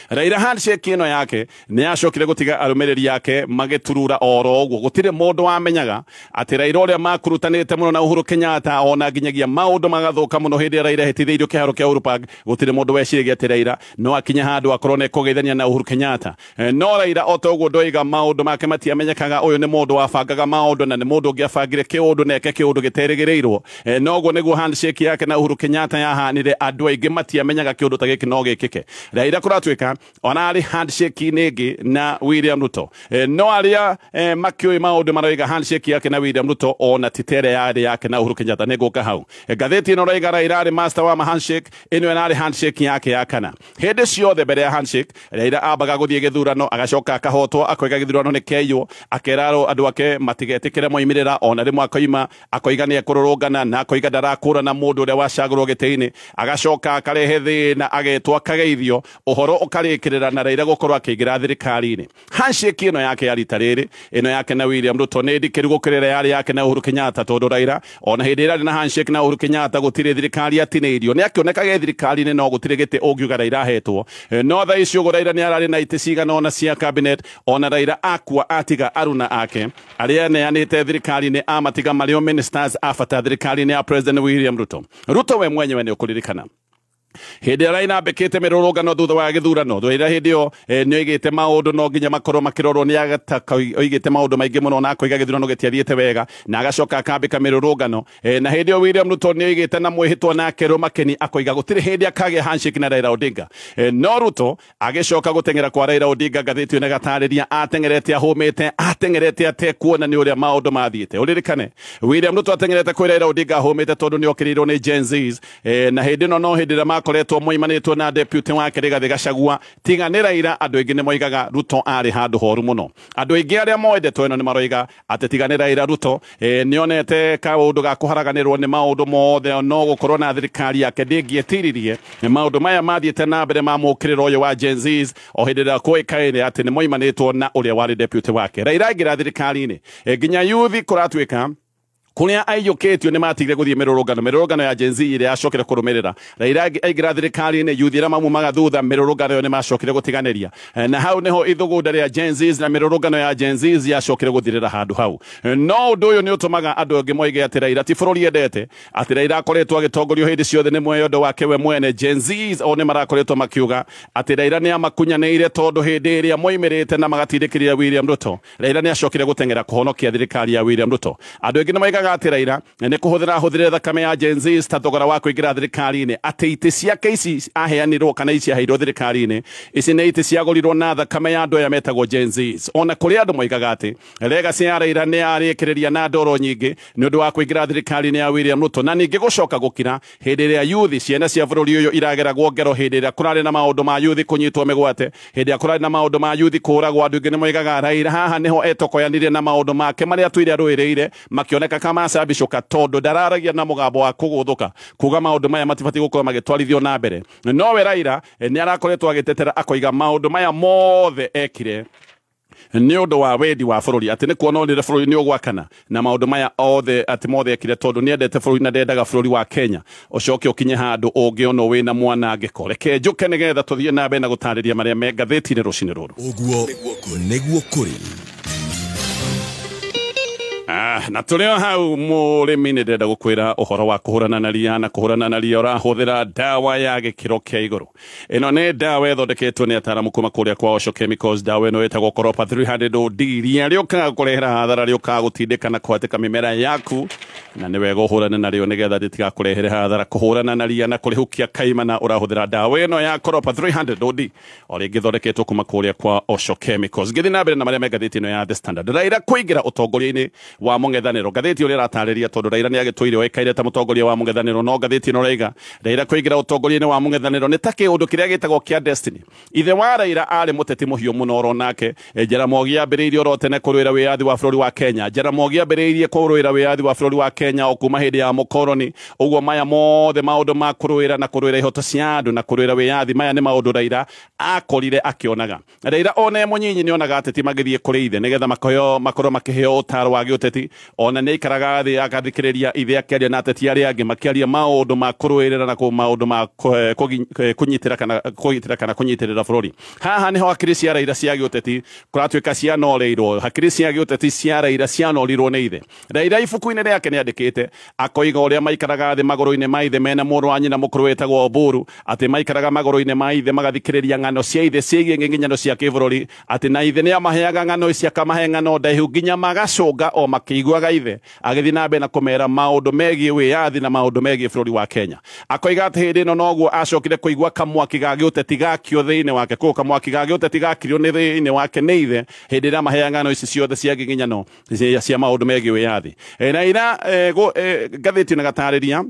Raila handshake ĩno yake nĩ yacokire gũtiga arũmĩrĩri yake magĩturura oro ũguo. Gũtirĩ mũndũ wamenyaga atĩ Raila ũrĩa makurutanĩte mũno na Uhuru Kenyatta ona nginyagia maũndũ magathũka mũno hĩndĩ ĩrĩa Raila ehĩtithĩirio kĩharo kĩa Uhuru Park, gũtirĩ mũndũ weciragia atĩ Raila no akinye handũ akorwo nĩ ekũgeithania na Uhuru Kenyatta. No Raila o ta ũguo ndoiga maũndũ make matiamenyekaga. Ũyũ nĩ mũndũ wabangaga maũndũ na nĩ mũndũ ũngĩabangire kĩũndũ na eke kĩũndũ gĩterĩgĩrĩirwo. Noguo nĩguo handshake yake na Uhuru Kenyatta yahanire, andũ aingĩ matiamenyaga kĩũndũ ta gĩkĩ no gĩkĩke. Raila kũratuĩka ona arĩ handshake ĩngĩ na William Ruto, no arĩa makĩũĩ maũndũ maroiga handshake yake na William Ruto ona ti ta ĩrĩa yarĩ yake na Uhuru Kenyatta. Nĩngũka hau. Ngathĩti ĩno raiga Raila arĩ master wa handshake, ĩno ĩrarĩ handshake yake ya kana. Hĩndĩ ciothe mbere ya handshake Raila ambaga gũthiĩ gĩthurano agacoka akahotwo, akoiga gĩthurano nĩ kĩaiywo, akera andũ ake matigetĩkĩre moimĩrĩra, ona rĩmwe akoima akoiga nĩ ekũrũrũngana na akoiga ndarakũrana mũndũ ũrĩa wacagũrwo gĩtĩ-inĩ, agacoka akarehe thĩna, agetwo akageithio, ũhoro ũkarĩkĩrĩra na Raila gũkorwo akĩingĩra thirikari-inĩ. Handshake ĩno yake ya rita rĩrĩ, ĩno yake na William Ruto nĩ ndikĩru gũkĩra ĩrĩa yarĩ yake na Uhuru Kenyatta, tondũ Raila ona hĩndĩ ĩrĩa arĩ na handshake na Uhuru Kenyatta gũtirĩ thirikari atinĩirio, nĩ akĩonekaga thirikari-inĩ no gũtirĩ gĩtĩ ũngiuga Raila ahetwo. No thaa ici ũguo Raila nĩ ararĩ na itĩ cigana ona cia cabinet, ona Raila akua atiga aruna ake arĩa aneanĩte thirikari-inĩ amatiga marĩ o ministers a bata thirikari-inĩ ya President William Ruto. Ruto we mwenyewe nĩ ũkũririkana hĩndĩ ĩrĩa Raila ambĩkĩte mĩrũrũngano thutha wa gĩthurano, Raila hĩndĩ ĩyo nĩ oigĩte maũndũ no nginya makorwo makĩrorwo, nĩ oigĩte maũndũ maingĩ mũno na akoiga gĩthurano gĩtiathiĩte wega na agacoka akambĩka mĩrũrũngano. Na hĩndĩ ĩyo William Ruto nĩ oigĩte na mwĩhĩtwa na akerwo makeni akoiga gũtirĩ hĩndĩ akagĩa handshake na Raila Odinga. No Ruto agĩcoka gũteng'era kwa Raila Odinga, ngathĩti ĩyo ĩgatarĩria ateng'erete ahũmĩte, ateng'erete atekuona nĩ ũrĩa maũndũ mathiĩte. Ũririkane William Ruto ateng'erete kwĩ Raila Odinga ahũmĩte tondũ nĩ okĩrĩirwo nĩ Gen Zs. Na hĩndĩ ĩno no hĩndĩ ĩrĩa makoretwo moimanĩtwo na deputy wake Rigathĩ Gachagua, tiga nĩ Raila andũ aingĩ nĩ moigaga Ruto arĩ handũ horu mũno. Andũ aingĩ arĩa moĩ ndeto ĩno nĩ maroiga atĩ tiga nĩ Raila Ruto nĩ onete kaũndũ ga kũharaganĩrwo nĩ maũndũ mothe, no gũkorwo na thirikari yake ndĩngĩetiririe maũndũ maya mathiĩte na mbere ma mũkĩrĩro ũyũ wa Gen Zs o hĩndĩ ĩrĩa kũĩkaine atĩ nĩ moimanĩtwo na ũrĩa warĩ deputy wake. Raila aingĩra thirikari-inĩ, nginya yuthi kũratuĩka kuria aiyũkĩtio nĩ matigire gũthiĩ mĩrũrũngano ya Gen Z ĩrĩa yacokire kũrũmĩrĩra. Raila aingĩra thirikari-inĩ, yuthi arĩa maumaga thutha mĩrũrũngano ĩyo nĩ macokire gũtiganĩria, na hau nĩho ithugunda rĩa Gen Z na mĩrũrũngano ya Gen Z yacokire gũthirĩra handũ hau. No ũndũ ũyũ nĩ ũtũmaga andũ angĩ moige atĩ Raila ti bũrũri endete, atĩ Raila akoretwo agĩtongorio hĩndĩ ciothe nĩ mwĩyondo wake we mwene. Gen Z o nĩ marakoretwo makiuga atĩ Raila nĩ amakunyanĩire tondũ hĩndĩ ĩrĩa moimĩrĩte na magatindĩkĩrĩria William Ruto, Raila nĩ acokire gũteng'era kũhonokia thirikari ya William Ruto. Andũ aingĩ nĩ moigaga atĩ Raila nĩ kũhũthĩra ahũthĩre thakame ya Gen Z ta thogora wa kũingĩra thirikari-inĩ, atĩ itĩ ciake ici aheanirwo kana ici aheirwo thirikari-inĩ ici nĩ itĩ ciagũrirwo na thakame ya andũ aya metagwo Gen Z. Ona kũrĩ andũ moigaga atĩ legacy ya Raila nĩ yarĩkĩrĩria na ndoro nyingĩ nĩ ũndũ wa kũingĩra thirikari-inĩ ya William Ruto, na ningĩ gũcoka gũkira hĩndĩ ĩrĩa yuthi ciana cia bũrũri ũyũ irageragwo ngero, hĩndĩ ĩrĩa kũrarĩ na maũndũ ma yuthi kũnyitwo mĩgwate, hĩndĩ ĩrĩa kũrarĩ na maũndũ ma yuthi kũũragwo, andũ aingĩ nĩ moigaga Raila haha nĩho etokoyanire na maũndũ make marĩa atũire arũĩrĩire makĩoneka kama macabicũka, tondũ ndararagia na mũgambo wa kũgũthũka kuga maũndũ maya matibatiĩ gũkorwo magĩtwarithio na mbere. Nowe Raila nĩ arakoretwo agĩtetera akoiga maũndũ maya mothe ekire nĩ ũndũ wa wendi wa bũrũri, atĩ nĩ kuona onire bũrũri nĩ ũgwakana na maũndũ maya othe atĩ mothe ekire tondũ nĩ endete bũrũri na ndendaga bũrũri wa Kenya ũcoke ũkinye handũ ũngĩonwo wĩna mwanangĩko. Reke njũke nĩgetha tũthiĩ na mbere na gũtarĩria marĩa me ngathĩti-inĩ rũcinĩ rũrũ. Ũguo nĩguo kũrĩ. Na tũrĩ o hau mũrĩmi nĩ ndĩrenda gũkwĩra ũhoro wa kũhũrana na ria, na kũhũrana na ria ũrahũthĩra ndawa ya gĩkĩro kĩa igũrũ. Ĩno nĩ ndawa ĩthondeketwo nĩ ataaramu kuma kũrĩa kwa Osho Chemicals. Ndawa ĩno ĩtagwo Koropa 300 OD. Ria rĩũkaga kũrehera hathara, rĩũkaga gũtindĩka na kũhatĩka mĩmera yaku, na nĩ wega ũhũrane narĩo nĩgetha rĩtigakũrehere hathara. Kũhũrana na ria na kũrĩhukia kaimana ũrahũthĩra ndawa ĩno ya Koropa 300 OD, o rĩngĩ ĩthondeketwo kuma kũrĩa kwa Osho Chemicals. Ngĩthiĩ na mbere na marĩa me ngathĩti ĩno ya The Standard. Raila kũingĩra ũtongoria-inĩ wa mũng'ethanĩro, ngathĩti ũrĩa ĩratarĩria tondũ Raila nĩ agĩtũire oĩkaine ta mũtongoria wa mũng'ethanĩro, no ngathĩti ĩno ĩraiga Raila kũingĩra ũtongoria-inĩ wa mũng'ethanĩro nĩ ta kĩũndũ kĩrĩa gĩtagwo kĩa destiny. Ithe wa Raila arĩ mũteti mũhiũ mũno oro nake. Jaramogi ambĩrĩirie oro tene kũrũĩra wĩyathi wa bũrũri wa Kenya. Jaramogi ambĩrĩirie kũrũĩra wĩyathi wa bũrũri wa Kenya o kuma hĩndĩ ya mũkoroni. Ũguo maya mothe maũndũ ma kũrũĩra na kũrũĩra ihoto cia andũ na kũrũĩra wĩyathi, maya nĩ maũndũ Raila akorire akĩonaga. Raila ona e mũnyinyi nĩ onaga ateti magĩthiĩ kũrĩ ithe nĩgetha makorwo makĩheo ũtaro wa gĩũteti. Ona nĩ aikaraga thĩ agathikĩrĩria ithe akĩaria na ateti arĩa angĩ makĩaria maũndũ ma kũrũĩrĩra na maũndũ ma kũnyitĩra kana kũgitĩra kana kũnyitĩrĩra bũrũri. Haha nĩho hakiri cia Raila cia gĩũteti kũratuĩka cianoreirwo, hakiri cia gĩũteti cia Raila cianorirwo nĩ ithe. Raila ibuku-inĩ rĩake nĩandĩkĩte akoiga ũrĩa maikaraga thĩ magũrũ-inĩ ma ithe mena mũrũ wa nyina mũkũrũ wĩtagwo Oburu, atĩ maikaraga magũrũ-inĩ ma ithe magathikĩrĩria ng'ano cia ithe ciĩgiĩ ng'ing'inyano cia kĩbũrũri, atĩ na ithe nĩamaheaga ng'ano ici akamahe ng'ano ndaihu nginya magacũnga o makĩiguaga ithe agĩthiĩ na mbere na kũmera maũndũ megiĩ wĩyathi na maũndũ megiĩ bũrũri wa Kenya. Akoiga atĩ hĩndĩ ĩno noguo acokire kũigua kamwaki ga gĩũteti gakio thĩinĩ wake, kũu kamwaki ga gĩũteti gakirio nĩ thĩinĩ wake nĩ ithe hĩndĩ ĩrĩa amaheaga ng'ano ici ciothe cia ng'ing'inyano cia maũndũ megiĩ wĩyathi. Raila ngathĩti na gatarĩria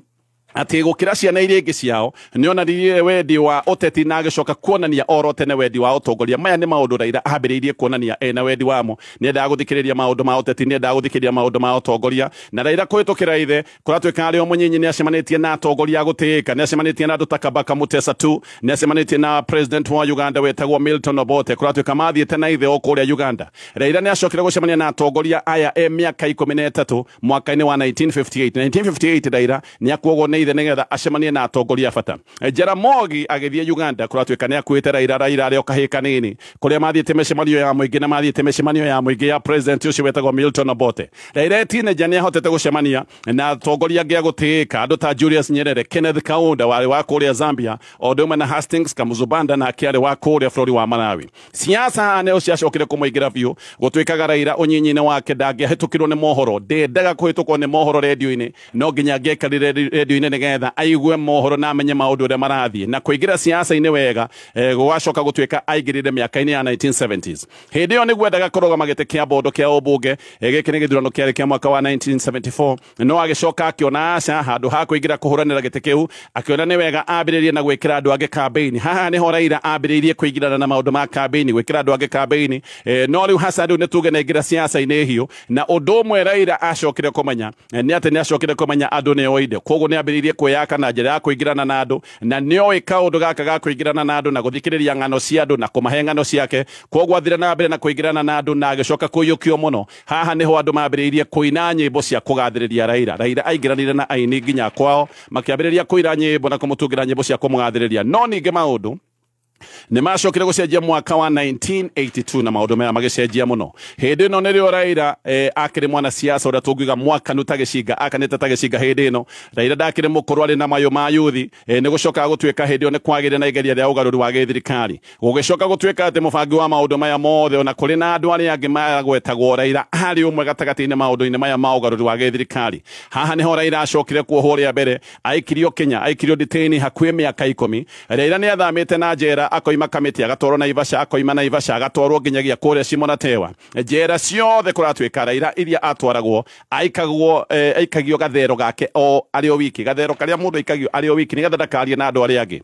atĩ gũkĩra ciana iria ingĩ ciao nĩonanirie wendi wa ũteti na agĩcoka kuonania oro tene wendi wa ũtongoria. Maya nĩ maũndũ Raila ambĩrĩirie kuonania ena wendi wamo, nĩendaga gũthikĩrĩria maũndũ ma ũteti, nĩendaga gũthikĩrĩria maũndũ ma ũtongoria. Na Raila kũhĩtũkĩra ithe kũratuĩka arĩ o mũnyinyi nĩacemanĩtie na atongoria a gũtĩĩka, nĩacemanĩtie na andũ ta Kabaka Mutesa II, nĩacemanĩtie na president wa Uganda wetagwo Milton Obote, kũratuĩka mathiĩte na ithe o kũrĩa Uganda. Raila nĩacokire gũcemania na atongoria aya e mĩaka 13 mwaka-inĩ wa 1958. 1958 Raila nĩakuagwo nĩ ithe nĩgetha acemanie na atongoria bata. Jaramogi agĩthiĩ Uganda kũratuĩka nĩakuĩte Raila, Raila arĩ o kahĩĩ kanini, kũrĩa mathiĩte mĩcemanio ya mũingĩ na mathiĩte mĩcemanio ya mũingĩ ya president ũcio wetagwo Milton Obote. Raila e teenager nĩahotete gũcemania na atongoria angĩ a gũtĩĩka, andũ ta Julius Nyerere, Kenneth Kaunda warĩ wa kũrĩa Zambia, o ũndũ ũmwe na Hastings Kamuzubanda nake arĩ wa kũrĩa bũrũri wa Malawi. Siasa haha nĩho ciacokire kũmũingĩra biũ, gũtuĩkaga Raila ũnyinyi-inĩ wake ndangĩahĩtũkirwo nĩ mohoro, ndendaga kũhĩtũkwo nĩ mohoro redio-inĩ, no nginya angĩaikarire redio-inĩ nĩgetha aigue mohoro na amenye maũndũ ũrĩa marathiĩ. Na kũingĩra siasa-inĩ wega gũgacoka gũtuĩka aingĩrire mĩaka-inĩ ya 1970s. Hĩndĩ ĩyo nĩguo endaga kũrũgama gĩtĩ kĩa bondo kĩa ũmbunge, gĩkĩ nĩ gĩthurano kĩarĩ kĩa mwaka wa 1974, no agĩcoka akĩona aca handũ ha kũingĩra kũhũranĩra gĩtĩ kĩu, akĩona nĩ wega ambĩrĩrie na gwĩkĩra andũ angĩ kambĩini. Haha nĩho Raila ambĩrĩirie kũingĩrana na maũndũ ma kambĩini, gwĩkĩra andũ angĩ kambĩini. No rĩu hasa rĩu nĩ tuge nĩaingĩra siasa-inĩ hiũ, na ũndũ ũmwe Raila acokire kũmenya nĩ atĩ nĩacokire kũmenya andũ nĩ oide, koguo nĩambĩrĩirie kwĩyaka na njĩra ya kũingĩrana na andũ, na nĩoĩ kaũndũ gaka ga kũingĩrana na andũ na gũthikĩrĩria ng'ano cia andũ na kũmahe ng'ano ciake, koguo athire na mbere na kũingĩrana na andũ na agĩcoka kũiyũkio mũno. Haha nĩho andũ mambĩrĩirie kũina nyĩmbo cia kũgathĩrĩria Raila. Raila aingĩranire na aini nginya kwao, makĩambĩrĩria kũina nyĩmbo na kũmũtungĩra nyĩmbo cia kũmũgathĩrĩria. No ningĩ maũndũ nĩ macokire gũcenjia mwaka wa 1982 na maũndũ maya magĩcenjia mũno. Hĩndĩ ĩno nĩrĩo Raila akĩrĩ mwana siasa ũrĩa tũngiuga mwakanu ta gĩcinga, akanĩte ta gĩcinga. Hĩndĩ ĩno Raila ndakĩrĩ mũkũrũ, arĩ na mayũ ma yuthi. Nĩ gũcokaga gũtuĩka hĩndĩ ĩyo nĩ kwagĩire na igeria rĩa ũgarũri wa gĩthirikari, gũgĩcoka gũtuĩka atĩ mũbangi wa maũndũ maya mothe ona kũrĩ na andũ arĩa angĩ magwetagwo Raila arĩ ũmwe gatagatĩ-inĩ maũndũ-inĩ maya ma ũgarũri wa gĩthirikari. Haha nĩho Raila acokire kuohwo rĩa mbere, aikirio Kenya, aikirio detaini hakuhĩ mĩaka 10. Raila nĩ athamĩte na njera, akoima Kamiti agatwarwo Naivasha, akoima Naivasha agatwarwo nginyagia kũrĩa Shimo-la-Tewa. Njera ciothe kũratuĩka Raila iria atwaragwo aikagwo aikagio gathero gake o arĩ o wiki, gathero karĩa mũndũ aikagio arĩ o wiki nĩgetha ndakarie na andũ arĩa angĩ.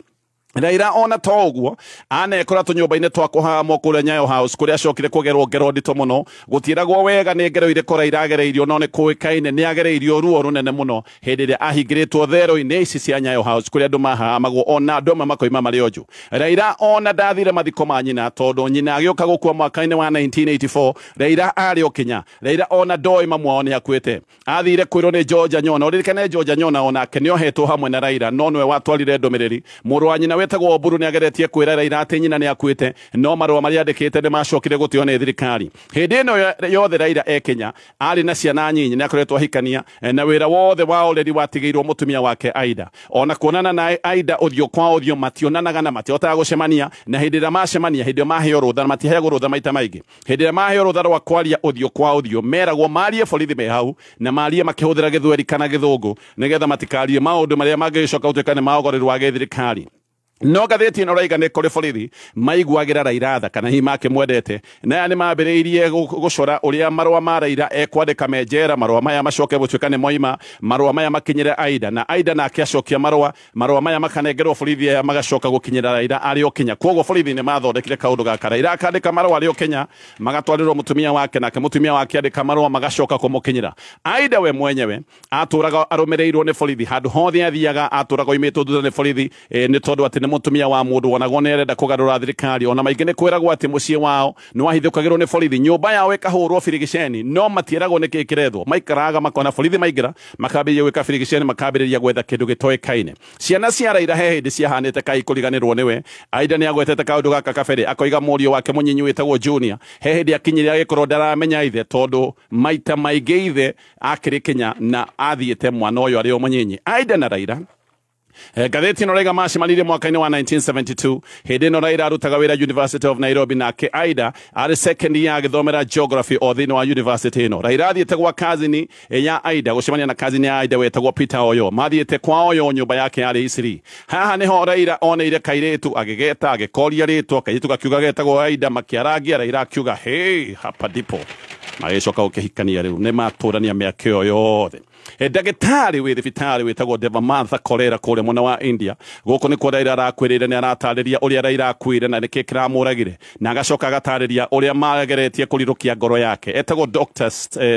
Raila ona to ũguo anekora tũnyũmba-inĩ twa kũhamwo kũrĩa Nyayo House, kũrĩa acokire kũgerwo ngero nditũ mũno, gũtiĩragwo wega nĩ ngero irĩkũ Raila agereirio, no nĩ kũĩkaine nĩ agereirio ruo rũnene mũno hĩndĩ ĩrĩa ahingĩrĩtwo thero-inĩ ici cia Nyayo House, kũrĩa andũ mahamagwo ona andũ amwe makoima marĩ onju. Raila ona ndathire mathiko ma nyina, tondũ nyina agĩũka gũkua mwaka-inĩ wa 1984, Raila arĩ o Kenya. Raila ona ndoĩ mamu wao nĩ akuĩte, athire kwĩrwo nĩ George Anyona. Ũririkane George Anyona onake nĩohetwo hamwe na Raila, no nĩwe watwarire ndũmĩrĩri. Mũrũ wa nyina wetagwo Oburu nĩageretie kwĩra Raila atĩ nyina nĩakuĩte, no marũa marĩa andĩkĩte nĩmacokire gũteo nĩ thirikari. Hĩndĩ ĩno yothe Raila e Kenya arĩ na ciana nyinyi, nĩakoretwo ahikania, na wĩra wothe wa ũreri watigĩirwo mũtumia wake Aida. Ona kuonana na Aida ũthiũ kwa ũthiũ mationanaga na matihotaga gũcemania, na hĩndĩ ĩrĩa macemania, hĩndĩ ĩyo maheo rũtha, matiheagwo rũtha maita maingĩ. Hĩndĩ ĩrĩa maheo rũtha rwa kwaria ũthiũ kwa ũthiũ, meragwo marie borithi me hau, na marie makĩhũthĩra gĩthweri kana gĩthũngũ, nĩgetha matikarie maũndũ marĩa mangĩgĩcoka gũtuĩka nĩ ma ũgarũri wa gĩthirikari. No ngathĩti ĩno raiga nĩ kũrĩ borithi maiguagĩra Raila tha kana hihi makĩmwendete, na aya nĩ mambĩrĩirie gũcora ũrĩa marũa ma Raila ekwandĩka me njera, marũa maya macoke gũtuĩka nĩ moima, marũa maya makinyĩre Aida, na Aida nake acokia marũa, marũa maya makanengerwo borithi aya magacoka gũkinyĩra Raila arĩ o Kenya. Koguo borithi nĩ mathondekire kaũndũ gaka, Raila akandĩka marũa arĩ o Kenya, magatwarĩrwo mũtumia wake, nake mũtumia wake andĩka marũa magacoka kũmũkinyĩra. Aida we mwenyewe atũraga arũmĩrĩirwo nĩ borithi handũ hothe athiaga, atũraga oimĩtwo thutha nĩ borithi, nĩ tondũ atĩ nĩ mũtumia wa mũndũ wonagwo nĩ arenda kũgarũra thirikari. Ona maingĩ nĩ kwĩragwo atĩ mũciĩ wao nĩ wahithũkagĩrwo nĩ borithi, nyũmba yao ĩkahũrwo birigiceni, no matieragwo nĩ kĩĩ kĩrethwo. Maikaraga makona borithi maingĩra, makambĩrĩria gwĩka birigiceni, makambĩrĩria gwetha kĩndũ gĩtoĩkaine. Ciana cia Raila he hĩndĩ ciahanĩte kai kũriganĩrwo nĩwe. Aida nĩ agwetete kaũndũ gaka kabere, akoiga mũriũ wake mũnyinyi wĩtagwo Junior he hĩndĩ akinyire agĩkorwo ndaramenya ithe, tondũ maita maingĩ ithe akĩrĩ Kenya na athiĩte mwana ũyũ arĩ o mũnyinyi. Aida na Raila ngathĩti ĩno raiga macemanirie mwaka-inĩ wa 1972. Hĩndĩ ĩno Raila arutaga wĩra University of Nairobi, nake Aida arĩ second year agĩthomera geography o thĩinĩ wa university ĩno. Raila athiĩte gwa kazini ya Aida gũcemania na kazini ya Aida wetagwo Peter Oyo. Mathiĩte kwa Oyo, nyũmba yake yarĩ Isiri. Haha nĩho Raila oneire kairĩtu, agĩgeta, agĩkoria rĩtwa, kairĩtu gakiuga getagwo Aida, makĩarangia, Raila akiuga hey, hapa ndipo. Magĩcoka gũkĩhikania rĩu nĩ matũrania mĩaka ĩyo yothe. Ndagĩtarĩ wĩ thibitarĩ wĩtagwo Devamantha Kolera kũrĩa mwena wa India, gũkũ nĩkuo Raila arakwĩrĩire, nĩ aratarĩria ũrĩa Raila akuire na nĩkĩ kĩramũragire, na agacoka agatarĩria ũrĩa mageretie kũrirũkia ngoro yake. Etagwo Dr.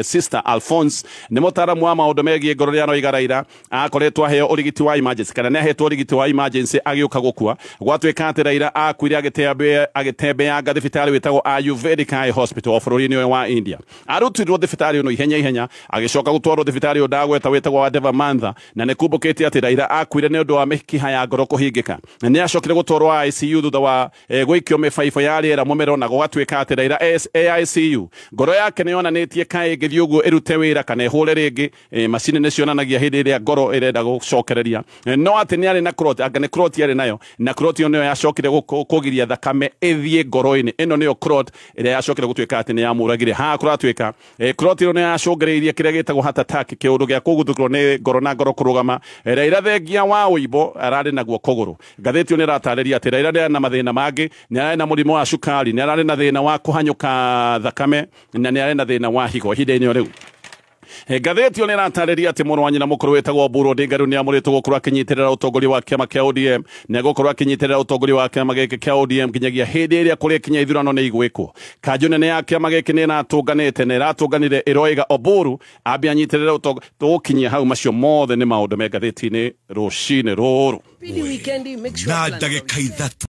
Sister Alphonse, nĩ mũtaaramu wa maũndũ megiĩ ngoro rĩa noiga Raila akoretwo aheo ũrigiti wa emergency, kana nĩ ahetwo ũrigiti wa emergency agĩũka gũkua. Gwatuĩka atĩ Raila akuire agĩtembeanga thibitarĩ wĩtagwo Ayurvedic Eye Hospital o bũrũri-inĩ ũyũ wa India. Arutirwo thibitarĩ ũno ihenya ihenya, agĩcoka gũtwarwo thibitarĩ ũyũ ndagweta wĩtagwo wa Devamantha, na nĩ kumbũkĩte atĩ Raila akuire nĩ ũndũ wa mĩkiha ya ngoro kũhingĩka. Nĩ acokire gũtwarwo ICU thutha wa gũikio mĩbaibũ ya rĩera mũmero, na gũgatuĩka atĩ Raila ICU ngoro yake nĩ yonanĩtie kaĩ ĩngĩthiĩ ũguo ĩrute wĩra kana ĩhũre rĩngĩ. Macini nĩ cionanagia hĩndĩ ĩrĩa ngoro ĩrenda gũcokereria, no atĩ nĩ arĩ na clot, anga nĩ clot yarĩ nayo, na clot ĩyo nĩyo yacokire kũgiria thakame ĩthiĩ ngoro-inĩ. Ĩno nĩyo clot ĩrĩa yacokire gũtuĩka atĩ nĩ yamũragire. Haha kũratuĩka clot ĩyo nĩ yacũngĩrĩirie kĩrĩa gĩtagwo heart attack, kĩũndũ gĩa kũguthũkĩrwo nĩ ngoro na ngoro kũrũgama. Raila thengia wa ũimbo ararĩ naguo kũgũrũ. Ngathĩti ĩyo nĩ ĩratarĩria atĩ Raila nĩ arĩ na mathĩna mangĩ, nĩ ararĩ na mũrimũ wa cukari, nĩ ararĩ na thĩna wa kũhanyũka thakame, na nĩ ararĩ na thĩna wa higo ihinda-inĩ o rĩu. Ngathĩti ĩyo nĩ ĩratarĩria atĩ mũrũ wa nyina mũkũrũ wĩtagwo Oburu Odinga rĩu nĩ amũrĩtwo gũkorwo akĩnyitĩrĩra ũtongoria wa kĩama kĩa ODM, nĩ egũkorwo akĩnyitĩrĩra ũtongoria wa kĩama gĩkĩ kĩa ODM nginyagia hĩndĩ ĩrĩa kũrĩkinya ithurano nĩ igwĩkwo. Kanjũ nene ya kĩama gĩkĩ nĩ ĩratũnganĩte na ĩratũnganire ĩroiga Oburu ambe anyitĩrĩre ũtongoria. Tũgũkinyia hau, macio mothe nĩ maũndũ me ngathĩti-inĩ rũcinĩ rũrũ. Na ndagĩka 3.